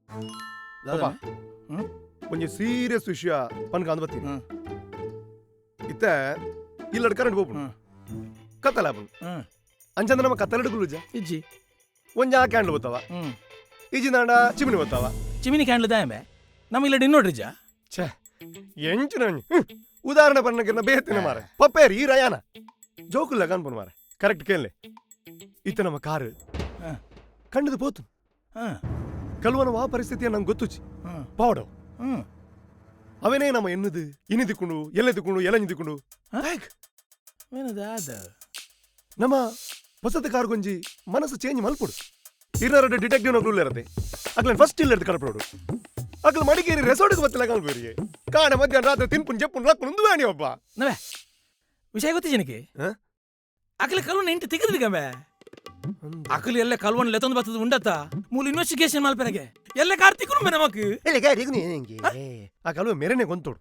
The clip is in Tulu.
ಪಪ್ಪ, ಒಂಜಿ ಸೀರಿಯಸ್ ವಿಷಯ ಪನ್ಕ ಬತ್ತೀನಿ. ಇತ್ತೆ ಇಲ್ಲಡ್ ಕರೆಂಟ್ ಪೋಪುಂಡು, ಕತ್ತಲ ಆಪುಂಡು. ಅಂಚಂದ್ರೆ ನಮ್ಮ ಕತ್ತಲಡ್ ಕುಲ್ಲುಜ. ಇಜ್ಜಿ. ಒಂಜಿ ಆ ಕ್ಯಾಂಡಲ್ ಬತ್ತವ, ಇಜ್ಜಿದಾಂಡ ಚಿಮಿನಿ ಬತ್ತವ. ಚಿಮಿನಿ ಕ್ಯಾಂಡಲ್ ದಾಯಂಬೆ? ನಮ್ಮ ಇಲ್ಲಡ್ ಇನ್ನೋಡ್ರಿಜ. ಛೇ, ಎಂಚಿನ ಒಂಜಿ ಉದಾಹರಣೆ ಪನ್ನಗಿರ್ನ ಬೇತಿನ ಮಾರೆ. ಪಪ್ಪೇರಿ ಈ ರಯಾನ ಜೋಕುಲ್ಲ ಕಾನ್ಪುನು ಮಾರೆ. ಕರೆಕ್ಟ್ ಕೇಳಲೆ. ಇತ್ತೆ ನಮ್ಮ ಕಾರು ಕಂಡದು ಪೋತು. ಕಲ್ವನ ವಾ ಪರಿಸ್ಥಿತಿಯ ನಂಗೆ ಗೊತ್ತುಚಿ. ಪಾವಡವ್ ಅವನೇ ನಮ್ಮ ಎನ್ನುದು ಇನಿ ತಿಕ್ಕೊಂಡು ಎಲ್ಲೆ ತಿಕ್ಕೊಂಡು ಎಲೆಂಜಿ ತಿಕ್ಕೊಂಡು. ನಮ್ಮ ಹೊಸತ ಕಾರ್ ಗೊಂಜಿ ಮನಸ್ಸು ಚೇಂಜ್ ಮಲ್ಪುಡು. ಇರ್ನರಡು ಡಿಟೆಕ್ಟಿವ್ ನಕಲು ಇರತ್ತೆ. ಅಗ್ಲನ್ ಫಸ್ಟ್ ಇಲ್ಲ ಕಡಪಡೋಡು. ಅಗ್ಲ ಮಡಿಕೇರಿ ರೆಸಾರ್ಟ್ಗೆ ಬತ್ತಲ ಕಾಣ್ಬೇರಿ. ಕಾಣ ಮಧ್ಯಾಹ್ನ ರಾತ್ರಿ ತಿನ್ಪುನ್ ಜಪ್ಪುನ್ ಲಕ್ಕುನ್ ಉಂದು ವ್ಯಾಣಿ ಒಬ್ಬ. ನವೇ ವಿಷಯ ಗೊತ್ತಿಜನಕ್ಕೆ? ಅಕಲ ಕಲ್ವನ ಇಂಟು ತಿಕ್ಕದ್ರಿಗಂಬೆ. ಅಕಲು ಎಲ್ಲ ಕಲ್ವನ್ ಲೆತ್ತೊಂದು ಬರ್ತದ ಉಂಡತ್ತ ಮೂಲ ಇನ್ವೆಸ್ಟಿಗೇಷನ್ ಮಲ್ಪೆನಗೆ ಎಲ್ಲ ಕಾರ್ ತಿಕ್ಕುನು ನಮಕ್. ಆ ಕಲ್ವ ಮೆರೆನೆ ಗೊಂತೋಡು.